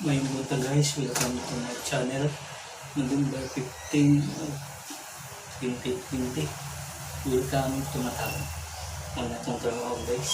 Maayong buntag, guys, welcome to my channel. November 15, 2020. Welcome to Matang. Muna itong trabaho, guys.